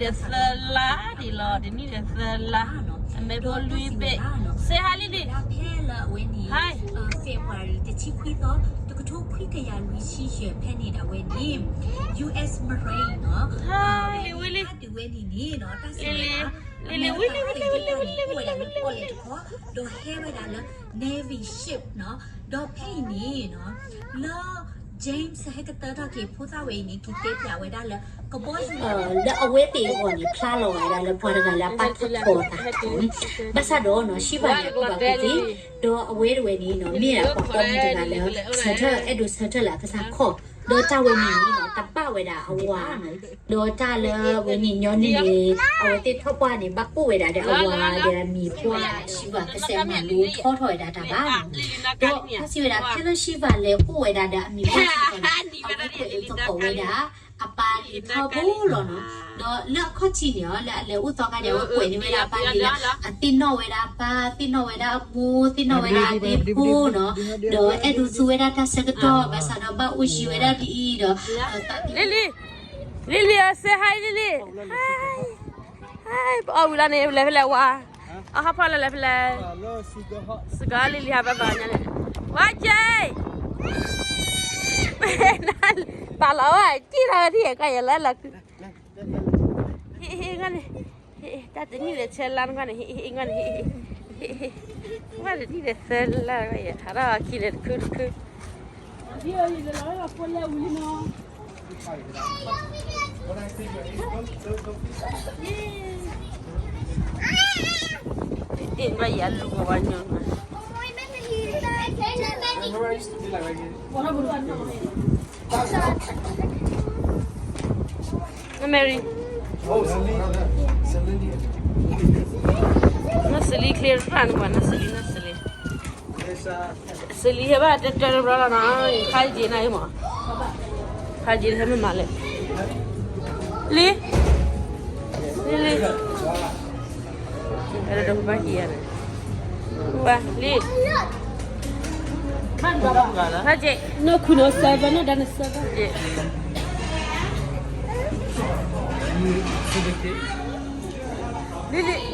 ဒီးသၢလါဒံးလီၤ, တနံၣ်ဒီးသၢလါ, အမဲာ်ဖိလွံၢ်ဘ့ၣ်, စဲဟါလံလံ, ဟါ, February တဆံခွံသီ တကထိခွံကယၤလွံၢ်ဆံယဲၢ် ဖဲန့ၣ်ဒၣ်ဝဲန့ၣ် US Marine နီၤ, ဟါ, လံဝံၤလံ, တုၤဝဲန့ၣ်န့ၣ်နီၤ တၢ်စံးဝဲဒၣ် လံလံဝံၤလံဝံၤလံဝံၤလံဝံၤလံဝံၤလံ, ဒီးဟဲဝဲဒၣ်လၢ Navy ship နီၤ, ဒီးဖဲအံၤန့ၣ်နီၤ လၢ James ဟဲကတၢၢ်ထီၣ်က့ၤဖိသၣ်ဝဲအံၤန့ၣ် က့ၤတဲဖျါဝဲဒၣ်လၢ ကဘီယူၤ လၢအဝဲသ့ၣ်အဂီၢ်န့ၣ် ဖျါလီၤဝဲဒၣ်လၢပှၤတဂၤလၢအပာ်ထီၣ်ထီအသး, ဘၣ်ဆၣ်ဒီးနီၤ Shiva န့ၣ် အကူၣ်ဘၣ်ကူၣ်သ့, ဒီးအဝဲတဝဲန့ၣ်နီၤ မ့ၢ်ဒၣ်ပှၤကိးမုၢ်တဂၤလၢ ဆၢထၢၣ် အဲၣ်ဒိးဆၢထၢၣ်လၢအကစၢ်ခီၣ်, ဒီးတၢ်ဝဲန့ၣ်န့ၣ်နီၤ တဘၣ်ဝဲဒၣ်အဝၤနီၤ, ဒီးတၢ်လၢဝဲန့ၣ်ညီနုၢ်န့ၣ် အဝဲသ့ၣ်ထီၣ်ပှၢ်န့ၣ် ဘၣ်ကိၣ်ဝဲဒၣ်ဒီးအဝၤဒီးအမံၤပှၢ် Shiva ကစဲးမၤလိထီထီၣ်ဝဲဒၣ်တၢ်ဘၣ်နီၤ, ဒီးတၢ်စံးဝဲဒၣ် ဖဲလၢ Shiva လဲၤအိၣ်ဝဲဒၣ်ဒီးအမံၤပှၢ်စ့ၢ်ကီးန့ၣ် အဝဲကွဲးအသကိးဝဲဒၣ် အပၢ်လံၤထီဘိလီၤနီၤ, ဒီးလၢအခီၣ်ထံးန့ၣ်အီၤ လၢအလဲၤအိၣ်သီခါန့ၣ် အဝဲကွဲးန့ၢ်ဝဲဒၣ်အပၢ်လံၤလၢ အသ့ၣ်နီၣ်ဝဲဒၣ်အပၢ် သ့ၣ်နီၣ်ဝဲဒၣ်အမိၢ် သ့ၣ်နီၣ်ဝဲဒၣ်အဒ့ဖိနီၤ, ဒီးအဲၣ်ဒိးသူဝဲဒၣ်တၢ်ဆၢကတီၢ် ဘၣ်ဆၣ်ဒီးဘၣ်အိၣ်ယံၤဝဲဒၣ်ဒ်အံၤဒီး လံလံ, လံလံဧၢ စဲဟါလံလံ, ဟါ, ပအီၣ်ဝံၤလီၤန့ၣ် လဲၤဖဲလဲၣ်ဝါ, အဟီၣ်ဖီလာ်လဲၤဖဲလဲၣ်, စကီလံလံဟးဘၣ်ဘၣ်ညါန့ၣ်, ဝါကဲ, ပာ်လီၤဝဲ ကံၣ်လီၤဝဲထံၣ်ကီၢ်ယဲၢ်လၢလီၤခု ဟ့ၣ်ဟ့ၣ်ဂီၢ်န့ၣ်, ဟ့ၣ်တၢ်တနံၣ်ဒီးဆဲလါနဂီၢ်န့ၣ် ဟ့ၣ်ဟ့ၣ်ဂီၢ်န့ၣ် ဟ့ၣ်ဟ့ၣ်, ဝဲတနံၣ်ဒီးဆဲလါနဂီၢ်ယဲၢ် ဟးထီၣ်ခံလဲၤတခုတခု, အ့ၣ် ဘၣ်ယၤလူၤကဝါညိၣ် Mary, နစလံချ့ရၣ်နကွၢ် နစလံ နစလံ, စလံဟဲဘၣ်တၢ်တၢ်တဘျီလီၤနီၤ, ခါယ့ၤနၤအံၤမး, ခါယ့ၤဟဲမ့ၢ်မးလဲၣ်, လံ, လံ, လံ. အဲၣ်ဒိးဘၣ်က့ၤယၤန့ၣ်, ဝါလံ, ဘၣ်က့ၤ, နီၢ်ခူနီၢ်စၢ်ဘၣ်နီၢ်ဒၣ်နစၢ်ဘၣ်, လံလံ,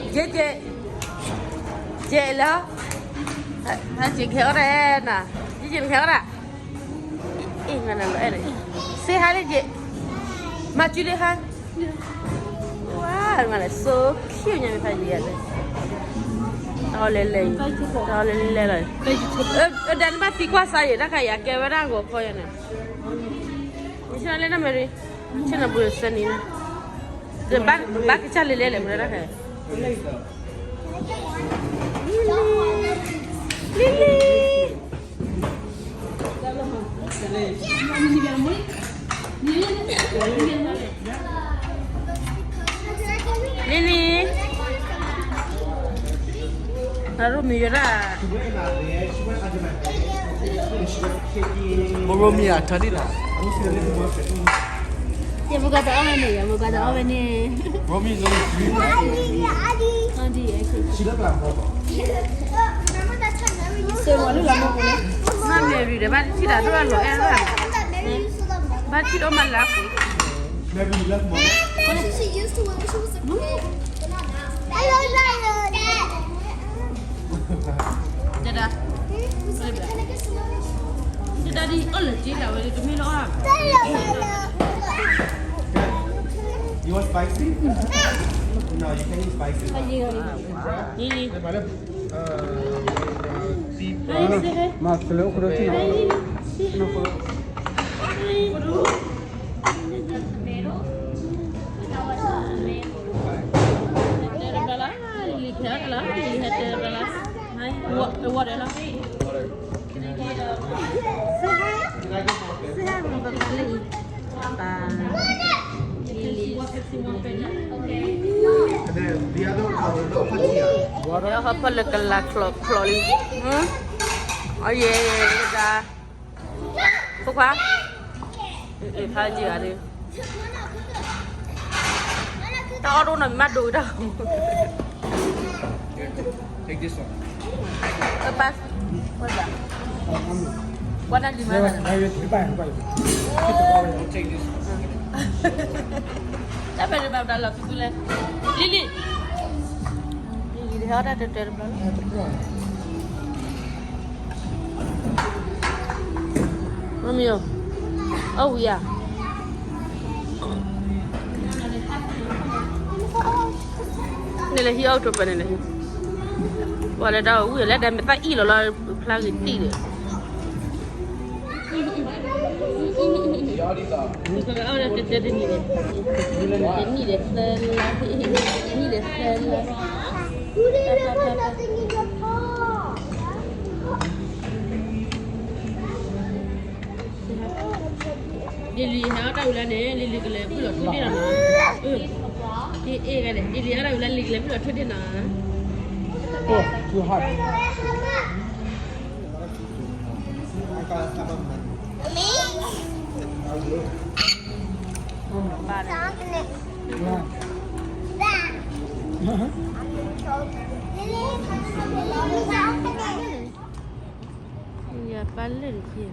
ကဲကဲ, ကဲလီၤ, ဟဲက့ၤခဲအီၣ်ဒၣ်နၤ, က့ၤက့ၤခဲအီၣ်ဒၣ် အ့ၣ် မၤနၤလီၤအဲၣ်န့ၣ်, စ့ဟါလံက့ၤ, မၤစုလံဟါ, ဝါ မၤလၢ so cute ညါမ့ၢ်ဖးယံၤယၤလၢ, တၢ်အီၣ်လဲၤလဲၤ, တၢ်အီၣ်လဲၤလဲၤလီၤ, အဒၣ်နဘၣ်သံကွၢ်စါယံၤ တၢ်ခါယၤကဲဝဲဒၣ်ဂီၤခီယၤန့ၣ်, ဆ့ၣ်နီၤလၢနမဲာ်ရံ, ဆ့ၣ်နီၤဘူးစဲနံၤန့ၣ်, ဘၣ်ကစၢ်လဲၤလဲၤလဲၤမနုၤတၢ်ခါ လံလံ, လံလံ, အရိမံၤယဒၣ်, မရိမံၤအထၢဒ်လီၤ. ယမကတအီၣ်ဝဲန့ၣ်, ယမကတအီၣ်ဝဲန့ၣ်. Romy is only three months old. Auntie, okay. She look like Bobo. နမဲာ်ရံၤဒီး ဘၣ်ထံၣ်တၢ်ဒိၣ်လီၤအဲၣ်လီၤ, ဘၣ်ထံၣ်ဒိၣ်မးလၢအပူၤ. Maybe you love Mom. She used to when she was a kid. Dada. Dada, di, oh, legit lah, weh, kami lah. You want spicy? No, you can't eat spicy. Ni, ni. Mama, say hi. Mama, say hi. Hopefully ကလၤချီချီလံ. အယဲၢ် ဖိခွါ, ဖးက့ၤဂၤဒုး, တၢ်အီၣ်တအိၣ်နီၤ မ့ၢ်မးဒိးတၢ်. Take this one. ပၢ်, ဝဲဒၣ်လံမး. Take this one. ဖဲန့ၣ်ဘၣ်ဘၣ်လီၤသူသူလဲၣ်, လံၤလံၤ, လံၤလံၤ ဟဲအီၣ်တၢ်တတၢတဘျီလီၤ, မ့ၢ်မ့ၢ်, အီၣ်ဝံၤဧါ, န့ၣ်လဲၤဟံးအီၣ်ကထိးပၢၤန့ၣ်လဲၤဟံး, ပှၤလၢတၢ်အိၣ်ဝံၤလဲၤဒၣ်မ့ၢ်သၣ်အံၣ်လီၤလီၤ ဖျါဂ့ၤတံၢ်ဒီး တနံၤန့ၣ်, တနံၤဒီးသၢလါ, တနံၤဒီးသၢလါ, လံၤလံၤဟဲအီၣ်တၢ်ဝံၤလၢန့ၣ် လံၤလံၤကလဲၤဘုၣ်လီၤထွဲဒ့ၣ်နီၤ, အ့ၣ် လံၤလံၤအီၣ်တၢ်ဝံၤလၢလံၤကလဲၤဘုၣ်လီၤထွဲဒ့ၣ်နီၤ, ယပၢ်လၢာ်တက့ၢ်,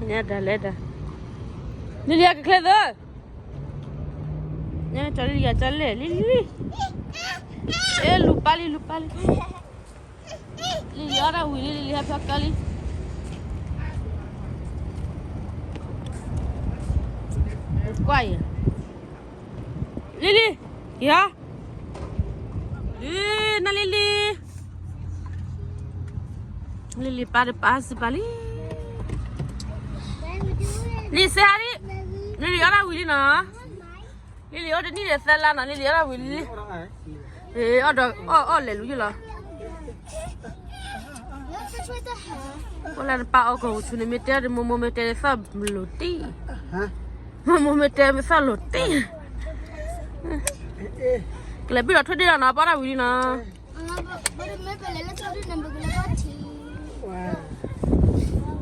ညါဒၣ်လဲၣ်ဒၣ်, လံၤလံၤအကချ့သၢ, ညါကၠီလံၤလံၤကၠီလဲၣ် လံၤလံၤ, အဲ လူၤပၢ်လံ လူၤပၢ်လံ, လံၤလံၤအီၣ်တၢ်ဝံၤလံ လံၤလံၤဟဲဖျီကၢလံ, ကွၢ်အံၤ, လံၤလံၤ, ယၤ, လံၤ နလံၤလံၤ လံၤလံၤပၢ်တပၢ်စံးပၢ်လံ, လံၤစဲးဟါလံ, လံၤလံၤအီၣ်တၢ်ဝံၤလံနီၤ, လံၤလံၤအိၣ်တနံၣ်ဒီးသၢလါနီၤ လံၤလံၤအီၣ်တၢ်ဝံၤလံ, အီၣ်ဒီးအီၣ်အီၣ်လဲၤလူၤယုၢ်လီၤ, အိၣ်လၢနပၢ်အီၣ်ကီၢ်ဆူန့ၣ် မ့ၢ်တဲဒီးမိၢ်မိၢ်မ့ၢ်တဲသီၣ်လိၤတံၢ်, မိၢ်မိၢ်မ့ၢ်တဲမ့ၢ်သီၣ်လိၤတံၢ်, ကလဲၤဘုၣ်လီၤထွဲဒ့ၣ်လီၤနီၤ ပီၣ်တၢ်ဝံၤလံနီၤ.